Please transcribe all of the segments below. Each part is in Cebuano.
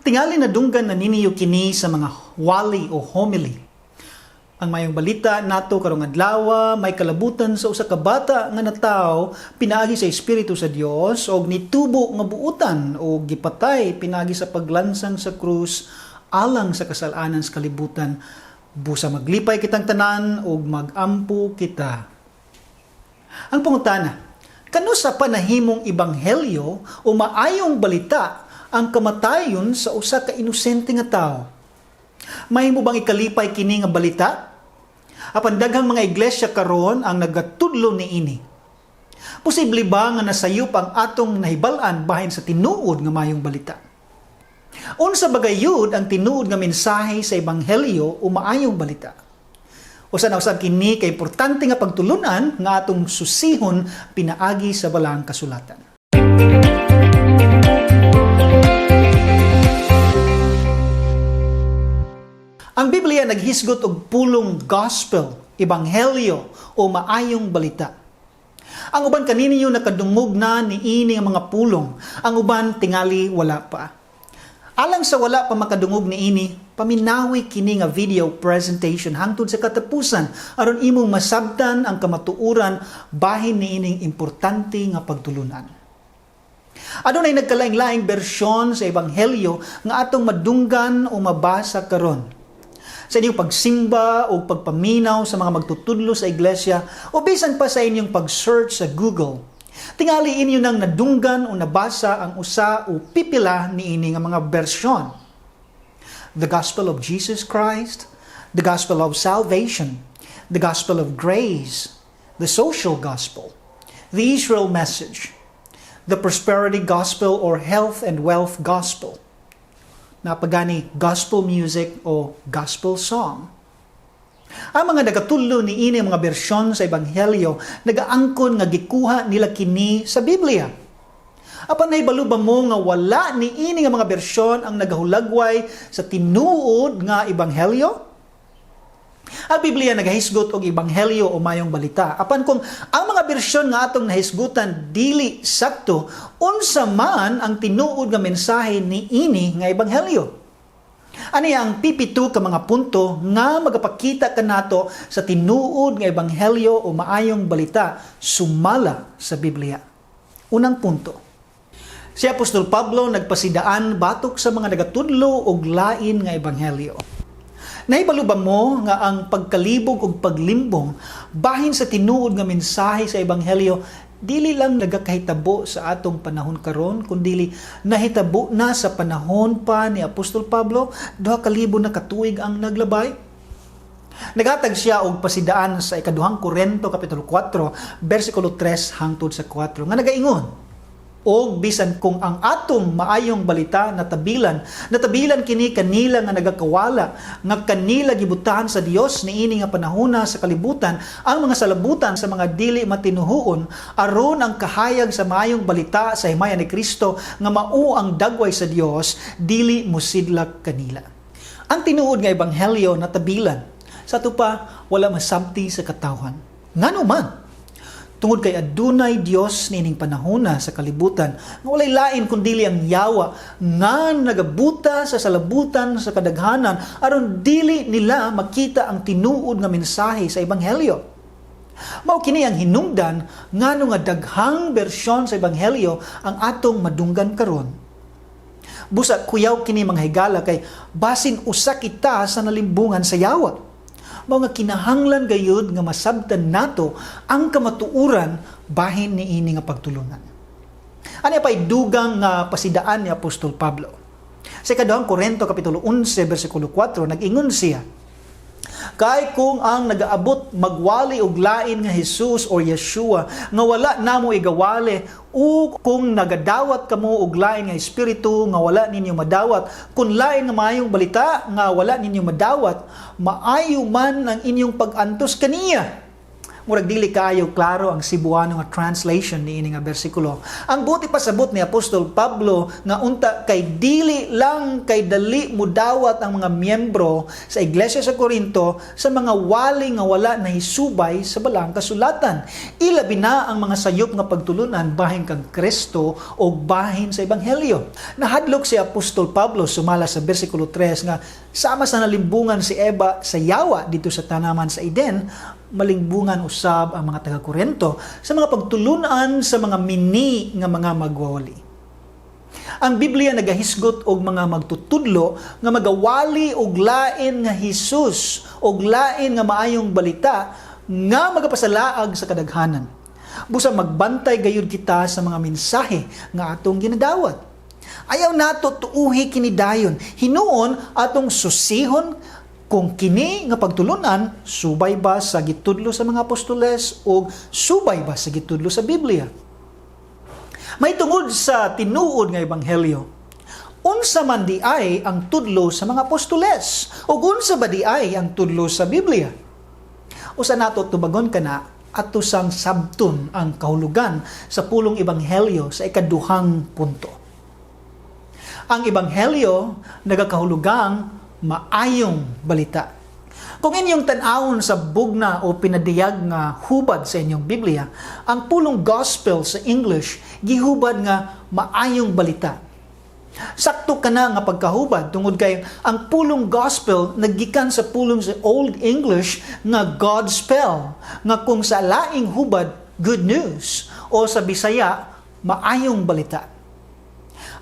Tingali nadunggan na ninyo kini sa mga wali o homily. Ang mayong balita nato karong adlaw may kalabutan sa usa ka bata nga nataw pinaagi sa Espiritu sa Dios og nitubo nga buutan o gipatay pinaagi sa paglansang sa krus alang sa kasalanan sa kalibutan. Busa maglipay kitang tanan ug magampo kita. Ang pangutana, kanusa pa nahimong ebanghelyo o maayong balita ang kamatayon sa usa ka inosente nga tawo? Mahimo bang ikalipay kini nga balita? Apan daghang mga iglesia karon ang nagatudlo niini. Posible ba nga nasayop ang atong nahibal-an bahin sa tinuod nga mayong balita? Unsa ba gayud ang tinuod nga mensahe sa ebanghelyo o maayong balita? Usa na usab kini ka importante nga pagtulunan nga atong susihon pinaagi sa balaang kasulatan. Ang Biblia naghisgot og pulong gospel, ebanghelyo o maayong balita. Ang uban kaninyo nakadungog na niini nga mga pulong, ang uban tingali wala pa. Alang sa wala pa makadungog niini, paminawi kini nga video presentation hangtod sa katapusan aron imong masabtan ang kamatuoran bahin niining importante nga pagtulunan. Adunay nagkalaing-laing bersyon sa ebanghelyo nga atong madunggan o mabasa karon. Sa inyong pagsimba o pagpaminaw sa mga magtutudlo sa iglesia o bisan pa sa inyong pag-search sa Google, tingali inyo nang nadunggan o nabasa ang usa o pipila niini nga mga bersyon. The Gospel of Jesus Christ, the Gospel of Salvation, the Gospel of Grace, the Social Gospel, the Israel Message, the Prosperity Gospel or Health and Wealth Gospel, napagani gospel music o gospel song. Ang mga nagatudlo niini mga bersyon sa ebanghelyo nagaangkon nga gikuha nila kini sa Biblia. Apan nahibalo ba mo nga wala niini nga mga bersyon ang nagahulagway sa tinuod nga ebanghelyo? Ang Biblia nagahisgot og ebanghelyo o mayong balita. Apan kung ang mga bersyon nga atong nahisgutan dili sakto, unsa man ang tinuod nga mensahe niini nga ebanghelyo? Ani ang pipito ka mga punto nga magapakita kanato sa tinuod nga ebanghelyo o maayong balita sumala sa Biblia. Unang punto. Si Apostol Pablo nagpasidaan batok sa mga nagatudlo og lain nga ebanghelyo. Nahibalo ba mo nga ang pagkalibog ug paglimbong bahin sa tinuod nga mensahe sa ebanghelyo dili lang nagakahitabo sa atong panahon karon kundili nahitabo na sa panahon pa ni Apostol Pablo, 2,000 na katuig ang naglabay? Naghatag siya og pasidaan sa ikaduhang Korento kapitulo 4 bersikulo 3 hangtod sa 4 nga nagaingon, og bisan kung ang atong maayong balita natabilan, natabilan kini kanila nga nagakawala, nga kanila gibutahan sa Dios niini nga panahona sa kalibutan ang mga salabutan sa mga dili matinuhuon, aron ang kahayag sa maayong balita sa himaya ni Kristo nga mao ang dagway sa Dios dili mosidlak kanila. Ang tinuod nga ebanghelyo natabilan, sa ato pa wala masabti sa katawhan. Ngano man? Tungod kay adunay Dios niining panahona sa kalibutan nga walay lain kundili ang yawa nga nagabuta sa salabutan sa kadaghanan aron dili nila makita ang tinuod nga mensahe sa ebanghelyo. Mao kini ang hinungdan ngano nga daghang bersyon sa ebanghelyo ang atong madunggan karon. Busa kuyaw kini mga higala kay basin usa kita sa nalimbungan sa yawa. Mao nga kinahanglan gayud nga masabtan nato ang kamatuoran bahin niini nga pagtulunan. Ani pay dugang nga pasidaan ni Apostol Pablo. Sa ikaduhang Korento kapitulo 11 bersikulo 4 nag-ingon siya, kay kung ang nagaabot magwali og lain nga Jesus or Yeshua nga wala namo igawali, o kung nagadawat kamo og lain nga espiritu nga wala ninyo madawat, kung lain nga maayong balita nga wala ninyo madawat, maayo man ang inyong pag-antos kaniya. Murag dili kaayo klaro ang Cebuano nga translation niini nga bersikulo. Ang buot ipasabot ni Apostol Pablo nga unta kay dili lang kay dali mudawat ang mga miyembro sa iglesia sa Corinto sa mga wali nga wala nahisubay sa balaang kasulatan. Ilabi na ang mga sayop nga pagtulunan bahin kang Kristo o bahin sa Ebanghelyo. Nahadlok si Apostol Pablo sumala sa bersikulo 3 nga sama sa nalimbungan si Eva sa yawa didto sa tanaman sa Eden, malingbungan usab ang mga taga-Korinto sa mga pagtulunan sa mga mini nga mga magwawali. Ang Biblia nagahisgot og mga magtutudlo nga magawali og lain nga Hesus og lain nga maayong balita nga magapasalaag sa kadaghanan. Busa magbantay gayud kita sa mga mensahe nga atong ginadawat. Ayaw nato tuuhi kini dayon. Hinuon atong susihon kung kini nga pagtulunan subay ba sa gitudlo sa mga apostoles o subay ba sa gitudlo sa Biblia. May tungod sa tinuod nga ebanghelyo, unsa man di ay ang tudlo sa mga apostoles o unsa ba di ay ang tudlo sa Biblia? Usa nato tubagon kana, ato sang sabton ang kahulugan sa pulong ebanghelyo sa ikaduhang punto. Ang ebanghelyo nagakahulugang maayong balita. Kung inyong tan-awon sa bugna o pinadiyag nga hubad sa inyong Biblia, ang pulong "gospel" sa English gihubad nga "maayong balita". Sakto kana nga pagkahubad tungod kay ang pulong "gospel" naggikan sa pulong sa Old English nga "Godspell", nga kung sa laing hubad "good news" o sa Bisaya "maayong balita".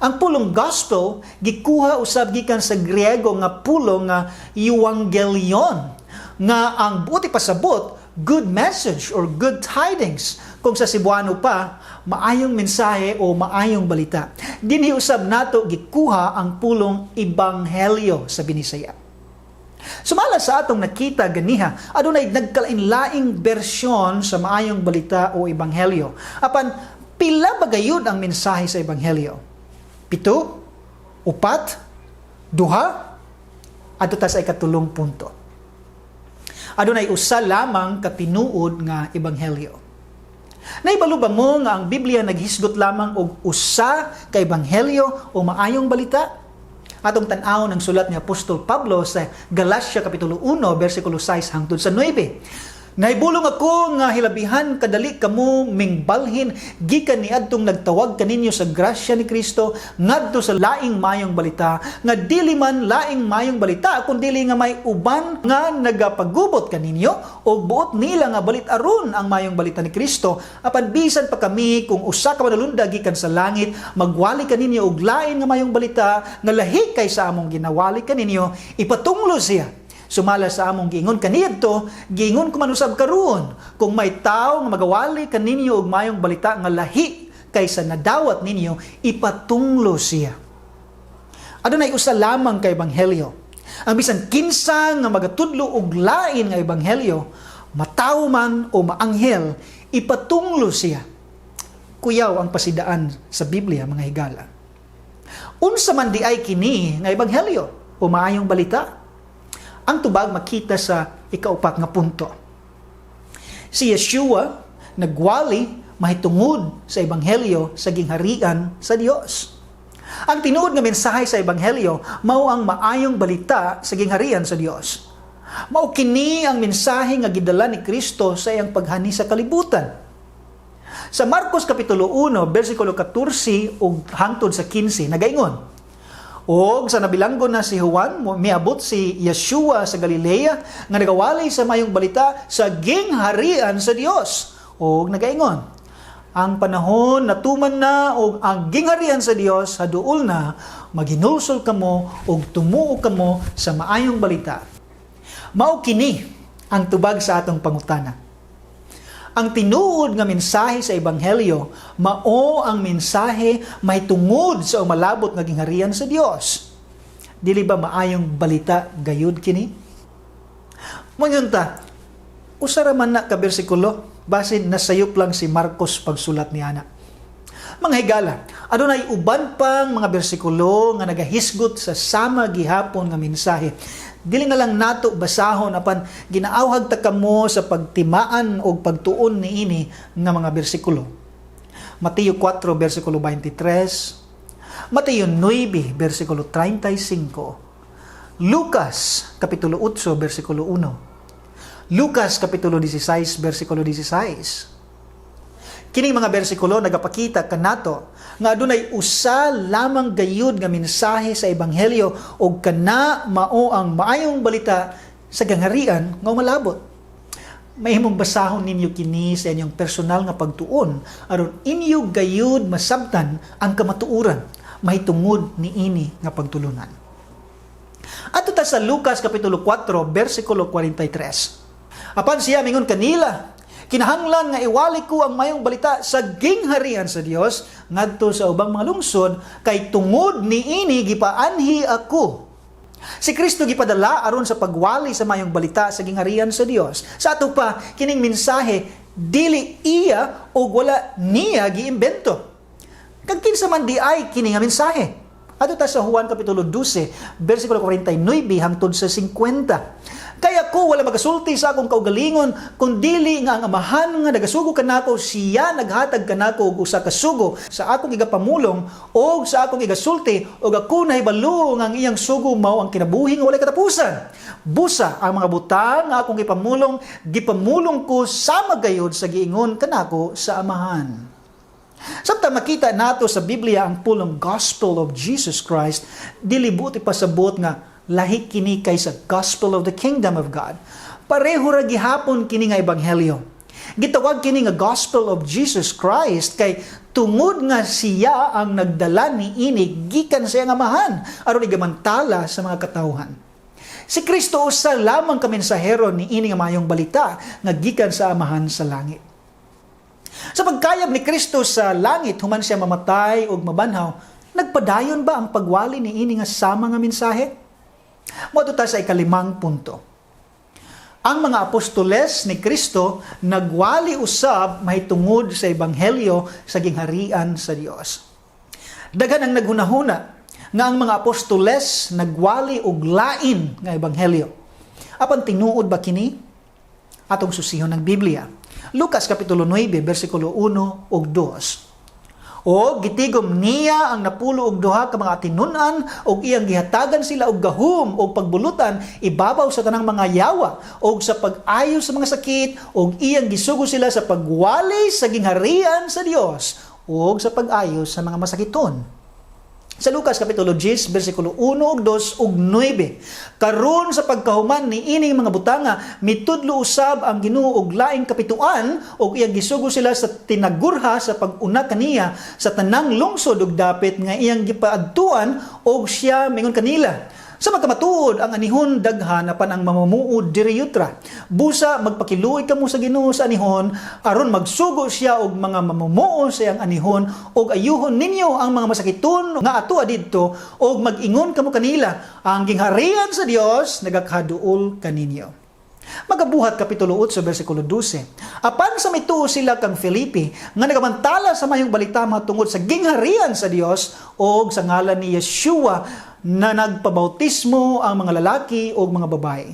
Ang pulong "gospel" gikuha usab gikan sa Griego nga pulong nga "euangelion", nga ang buot ipasabot "good message" or "good tidings", kung sa Cebuano pa, "maayong mensahe" o "maayong balita". Dinhi usab nato gikuha ang pulong "ebanghelyo" sa Binisaya. Sumala sa atong nakita ganiha, adunay nagkalain-laing bersyon sa maayong balita o ebanghelyo. Apan pila ba gayud ang mensahe sa ebanghelyo? Pito? Upat? Duha? Adto ta sa ikatulong punto. Adunay usa lamang ka tinuod nga ebanghelyo. Naibalo ba mo nga ang Biblia naghisgot lamang og usa ka ebanghelyo o maayong balita? Atong tan-awon ang sulat ni Apostol Pablo sa Galatia kapitulo 1 bersikulo 6 hangtod sa 9. "Nahibulong ako nga hilabihan kadali kamo mingbalhin gikan niadtong nagtawag kaninyo sa grasya ni Kristo ngadto sa laing mayong balita, nga dili man laing mayong balita kun dili nga may uban nga nagapagubot kaninyo og buot nila nga balit-aron ang mayong balita ni Kristo. Apan bisan pa kami, kung usa ka manulunda gikan sa langit magwali kaninyo og lain nga mayong balita nga lahi kaysa among ginawali kaninyo, ipatunglo siya. Sumala sa among giingon kaniadto, giingon ko man usab karon, kung may tawo nga magawali kaninyo og mayong balita nga lahi kaysa nadawat ninyo, ipatunglo siya." Adunay usa lamang ka ebanghelyo. Ang bisan kinsa nga magatudlo og lain nga ebanghelyo, matawo man o maanghel, ipatunglo siya. Kuyaw ang pasidaan sa Biblia, mga higala. Unsa man di ay kini nga ebanghelyo o maayong balita? Ang tubag makita sa ikaupat nga punto. Si Yeshua nagwali mahitungod sa ebanghelyo sa gingharian sa Dios. Ang tinuod nga mensahe sa ebanghelyo mao ang maayong balita sa gingharian sa Dios. Mao kini ang mensahe nga gidala ni Kristo sa iyang paghani sa kalibutan. Sa Marcos kapitulo 1 bersikulo 14 ug hangtod sa 15 nagaingon, "Og sa nabilanggo na si Juan, miabot si Yeshua sa Galilea nga nagawali sa mayong balita sa gingharian sa Dios. Og nagaingon, 'Ang panahon natuman na og ang gingharian sa Dios haduol na, maginulsol kamo og tumuo kamo sa maayong balita.'" Mao kini ang tubag sa atong pangutana. Ang tinuod nga mensahe sa ebanghelyo mao ang mensahe mahitungod sa umalabot nga gingharian sa Dios. Dili ba maayong balita gayud kini? Moingon ta, usa ra man na ka bersikulo, basin nasayop lang si Marcos pagsulat niana. Mga higala, adunay uban pang mga bersikulo nga nagahisgot sa sama gihapon nga mensahe. Dili na lang nato basahon, apan ginaawhag ta kamo sa pagtimaan og pagtuon niini nga mga bersikulo. Mateo 4 versikulo 23, Mateo 9 versikulo 35, Lucas kapitulo 8 versikulo 1, Lucas kapitulo 16 versikulo 16. Kining mga bersikulo nagapakita kanato nga adunay usa lamang gayud nga mensahe sa ebanghelyo ug kana mao ang maayong balita sa gingharian nga umalabot. Mahimong basahon ninyo kini sa inyong personal nga pagtuon aron inyo gayud masabtan ang kamatuoran mahitungod niini nga pagtulunan. Adto ta sa Lucas kapitulo 4 versikulo 43. Apan siya mingon kanila, "Kinahanglan nga iwali ko ang mayong balita sa gingharian sa Dios ngadto sa ubang mga lungsod, kay tungod niini gipaanhi ako." Si Kristo gipadala aron sa pagwali sa mayong balita sa gingharian sa Dios. Sa ato pa, kining mensahe dili iya o wala niya giimbento. Kag kinsa man diay kini nga mensahe? Adto ta sa Juan kapitulo 12, versikulo 49 hangtod sa 50. "Kay ako wala magasulti sa akong kaugalingon, kun dili nga ang Amahan nga nagasugo kanako, siya naghatag kanako og usa ka sugo sa akong igapamulong og sa akong igasulti, ug ako nahibalo nga ang iyang sugo mao ang kinabuhi nga walay katapusan. Busa ang mga butang nga akong gipamulong, gipamulong ko sama gayud sa giingon kanako sa Amahan." Samtang makita nato sa Biblia ang pulong "Gospel of Jesus Christ", dili buot ipasabot nga lahi kini kaysa "Gospel of the Kingdom of God". Pareho ra gihapon kini nga ebanghelyo. Gitawag kini nga "Gospel of Jesus Christ" kay tungod nga siya ang nagdala niini gikan sa iyang Amahan aron igamantala sa mga katawhan. Si Kristo usa lamang ka mensahero niini nga mayong balita nga gikan sa Amahan sa langit. Sa pagkayab ni Kristo sa langit human siya mamatay ug mabanhaw, nagpadayon ba ang pagwali niini nga sama nga mensahe? Moadto ta sa ikalimang punto. Ang mga apostoles ni Kristo nagwali usab mahitungod sa ebanghelyo sa gingharian sa Dios. Daghan ang naghunahuna nga ang mga apostoles nagwali og lain nga ebanghelyo. Apan tinuod ba kini? Atong susihon ng Biblia. Lucas kapitulo 9 versikulo 1 ug 2. "O gitigom niya ang 12 ka mga tinun-an ug iyang gihatagan sila og gahom og pagbulutan ibabaw sa tanang mga yawa og sa pag-ayo sa mga sakit, ug iyang gisugo sila sa pagwali sa gingharian sa Dios ug sa pag-ayo sa mga masakiton." Sa Lucas kapitulo 10 versikulo 1 ug 2 ug 9. "Karon sa pagkahuman ni ining mga butanga, mitudlo usab ang Ginoo og laing kapituan ug iyang gisugo sila sa tinagurha sa pag-una kaniya sa tanang lungsod ug dapit nga iyang gipaadtuan, ug siya mingon kanila, 'Sa pagkamatuod, ang anihon daghan apan ang mamumuo diriyutra. Busa magpakiluoy kamo sa Ginoo sa anihon aron magsugo siya og mga mamumuo sa iyang anihon, ug ayuhon ninyo ang mga masakiton nga atoa didto og mag-ingon kamo kanila, ang gingharian sa Dios nagakaduol kaninyo.'" Magabuhat kapitulo 8 versikulo 12. "Apan sa mituo sila kang Felipe nga nagamantala sa mayong balita mahitungod sa gingharian sa Dios og sa ngalan ni Yeshua, na nagpabautismo ang mga lalaki ug mga babae."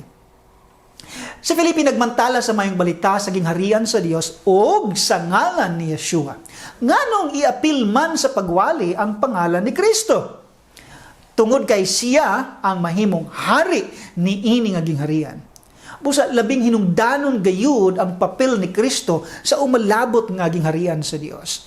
Si Felipe nagmantala sa mayong balita sa gingharian sa Dios ug sa ngalan ni Yeshua. Nganong iapil man sa pagwali ang pangalan ni Kristo? Tungod kay siya ang mahimong hari niini nga gingharian. Busa labing hinungdanon gayud ang papel ni Kristo sa umalabot nga gingharian sa Dios.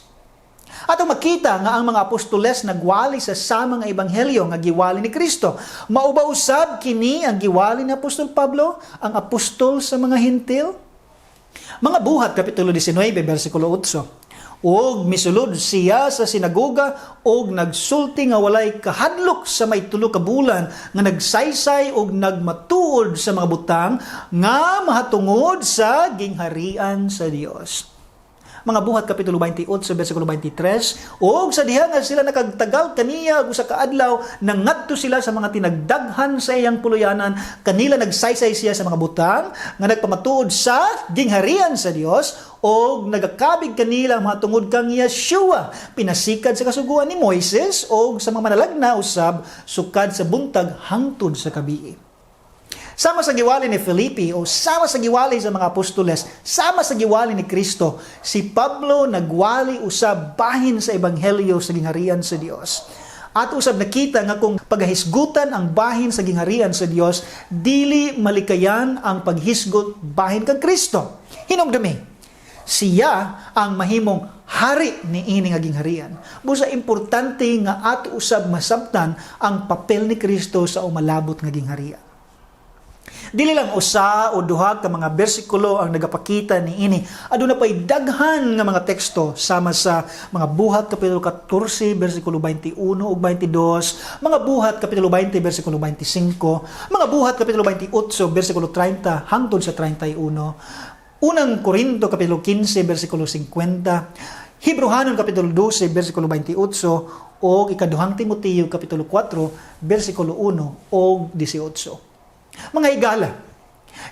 Atong makita nga ang mga apostoles nagwali sa sama nga ebanghelyo nga giwali ni Kristo. Mao ba usab kini ang giwali ni Apostol Pablo, ang apostol sa mga Hentil? Mga Buhat kapitulo 19 bersikulo 8. "Og misulod siya sa sinagoga og nagsulti nga walay kahadlok sa may 3 ka bulan nga nagsaysay og nagmatuod sa mga butang nga mahatungod sa gingharian sa Dios." Mga Buhat kapitulo 28 bersikulo 23, ug sa diha nga sila nakagtagal kaniya og usa ka adlaw, nangadto sila sa mga tinagdaghan sa iyang puluyanan, kanila nagsaysay siya sa mga butang nga nagpamatuod sa gingharian sa Dios og nagakabig kanila mahitungod kang Yeshua, pinasikad sa kasuguan ni Moises og sa mga manalagna usab, sukad sa buntag hangtod sa gabii. Sama sa giwali ni Felipe o sama sa giwali sa mga apostoles, sama sa giwali ni Kristo, si Pablo nagwali usab bahin sa ebanghelyo sa gingharian sa Dios. At usab nakita nga kung paghisgutan ang bahin sa gingharian sa Dios, dili malikayan ang paghisgot bahin kang Kristo. Hinumdumi, siya ang mahimong hari ni ini nga gingharian. Busa importante nga ato usab masabtan ang papel ni Kristo sa umalabot nga gingharian. Dili lang usa o duha ka mga bersikulo ang nagapakita ni ini. Aduna pay daghan nga mga teksto sama sa Mga Buhat kapitulo 14 bersikulo 21 ug 22, Mga Buhat kapitulo 20 bersikulo 25, Mga Buhat kapitulo 28 bersikulo 30 hangtod sa 31, Unang Korinto kapitulo 15 bersikulo 50, Hebreohanon kapitulo 12 bersikulo 28 ug Ikaduhang Timoteo kapitulo 4 bersikulo 1 ug 18. Mga higala,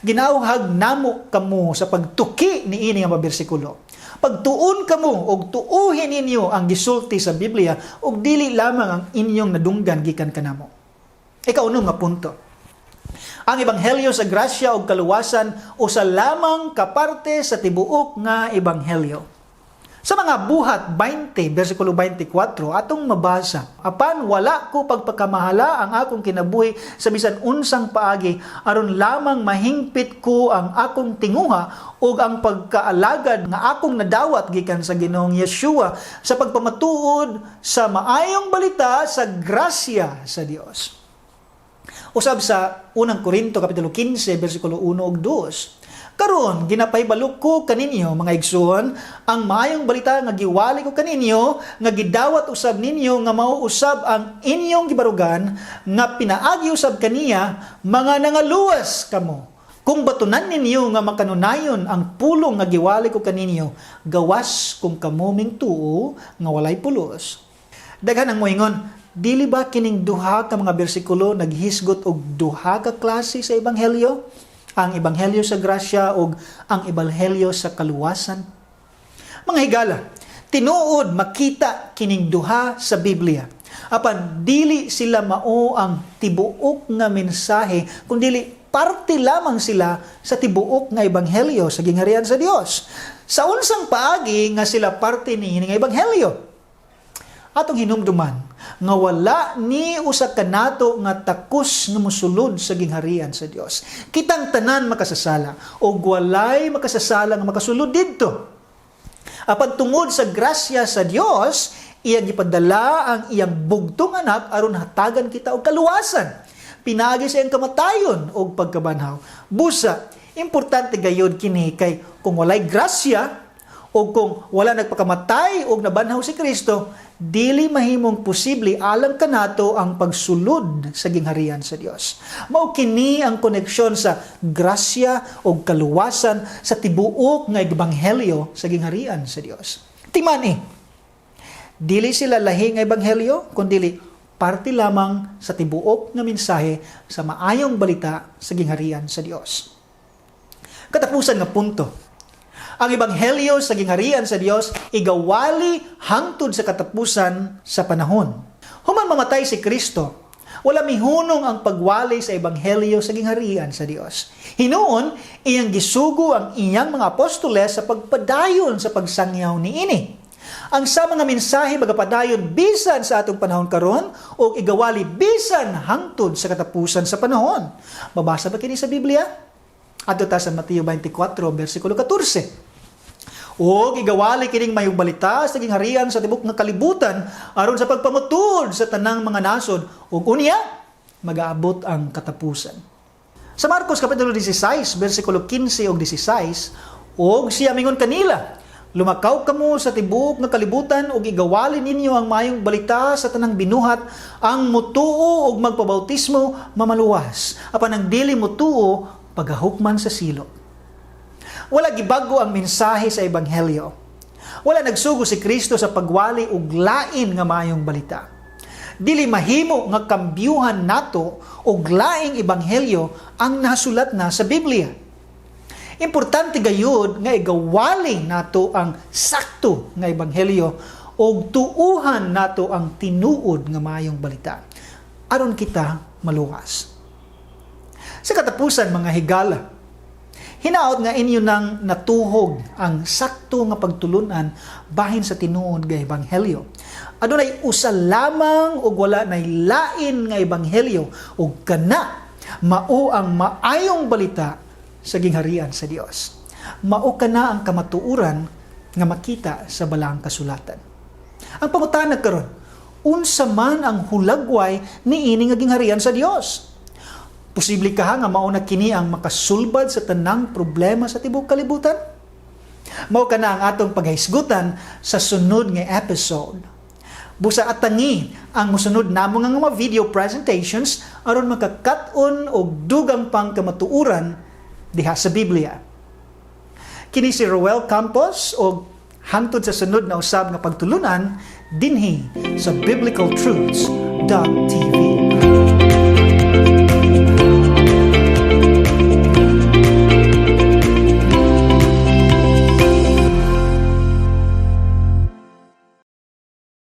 ginauhag namo kamo sa pagtuki niini nga mga bersikulo. Pagtuon kamo og tuuhin ninyo ang gisulti sa Biblia ug dili lamang ang inyong nadunggan gikan kanamo. Ikaunom nga punto. Ang ebanghelyo sa grasya ug kaluwasan usa lamang kaparte sa tibuok nga ebanghelyo. Sa Mga Buhat 20, versikulo 24, atong mabasa, "Apan wala ko pagpakamahala ang akong kinabuhi sa bisan unsang paagi, aron lamang mahingpit ko ang akong tinguha ug ang pagkaalagad nga akong nadawat gikan sa Ginoong Yeshua sa pagpamatuod sa maayong balita sa grasya sa Dios." Usab sa Unang Korinto kapitulo 15 bersikulo 1 ug 2. "Karon ginapahibalo ko kaninyo, mga igsoon, ang maayong balita nga giwali ko kaninyo, nga gidawat usab ninyo, nga mao usab ang inyong gibarugan, nga pinaagi usab kaniya mga nangaluwas kamo. Kung batunan ninyo nga makanunayon ang pulong nga giwali ko kaninyo, gawas kung kamo mingtuo nga walay pulos." Daghan ang moingon, dili ba kining duha ka mga bersikulo naghisgot og duha ka klase sa ebanghelyo? Ang ebanghelyo sa grasya ug ang ebanghelyo sa kaluwasan. Mga higala, tinuod makita kining duha sa Biblia. Apan dili sila mao ang tibuok nga mensahe, kundili parte lamang sila sa tibuok nga ebanghelyo sa gingharian sa Dios. Sa unsang paagi nga sila parte niini nga ebanghelyo? Atong hinumduman nga wala ni usa kanato nga takos nga mosulod sa gingharian sa Dios. Kitang tanan makasasala ug walay makasasala nga makasulod didto. Apan tungod sa grasya sa Dios, iyang gipadala ang iyang bugtong anak aron hatagan kita og kaluwasan pinaagi sa iyang kamatayon og pagkabanhaw. Busa, importante gayud kini kay kung walay grasya o kung wala nagpakamatay o nabanhaw si Kristo, dili mahimong posible alang kanato ang pagsulod sa gingharian sa Dios. Mao kini ang koneksyon sa grasya o kaluwasan sa tibuok nga ebanghelyo sa gingharian sa Dios. Timan-i, dili sila lahi nga ebanghelyo, kundi parte lamang sa tibuok nga mensahe sa maayong balita sa gingharian sa Dios. Katapusan nga punto, ang ebanghelyo sa gingharian sa Dios igawali hangtod sa katapusan sa panahon. Human mamatay si Kristo, wala mihunong ang pagwali sa ebanghelyo sa gingharian sa Dios. Hinuon, iyang gisugo ang iyang mga apostoles sa pagpadayon sa pagsangyaw niini. Ang sa mga mensahe magapadayon bisan sa atong panahon karon o igawali bisan hangtod sa katapusan sa panahon. Mabasa ba kini sa Biblia? Adto ta sa Mateo 24 versikulo 14. "Og igawali kining mayong balita sa gingharian sa tibok nga kalibutan aron sa pagpamatuod sa tanang mga nasod, ug unya magaabot ang katapusan." Sa Marcos kapitulo 16 versikulo 15 ug 16, "Og siya mingon kanila, 'Lumakaw kamo sa tibuok nga kalibutan ug igawali ninyo ang maayong balita sa tanang binuhat. Ang mutuo ug magpabautismo mamaluwas, apan ang dili mutuo pagahukman sa silot.'" Wala gibago ang mensahe sa ebanghelyo. Wala nagsugo si Kristo sa pagwali og lain nga maayong balita. Dili mahimo nga kambyuhan nato og laing ebanghelyo ang nasulat na sa Biblia. Importante gayud nga igawali nato ang sakto nga ebanghelyo og tuuhan nato ang tinuod nga maayong balita aron kita maluwas. Sa katapusan, mga higala, hinaot nga inyo nang natuhog ang sakto nga pagtulunan bahin sa tinuod nga ebanghelyo. Adunay usa lamang ug wala nay lain nga ebanghelyo, ug kana mao ang maayong balita sa gingharian sa Dios. Mao kana ang kamatuoran nga makita sa Balaang Kasulatan. Ang pangutana karon, unsa man ang hulagway niini nga gingharian sa Dios? Posible kaha nga mao na kini ang makasulbad sa tanang problema sa tibuok kalibutan? Mao kana ang atong paghisgutan sa sunod nga episode. Busa atangi ang mosunod namo nga mga video presentations aron makakat-on og dugang pang kamatuoran diha sa Biblia. Kini si Roel Campos, og hangtod sa sunod na usab nga pagtulunan dinhi sa biblicaltruths.tv.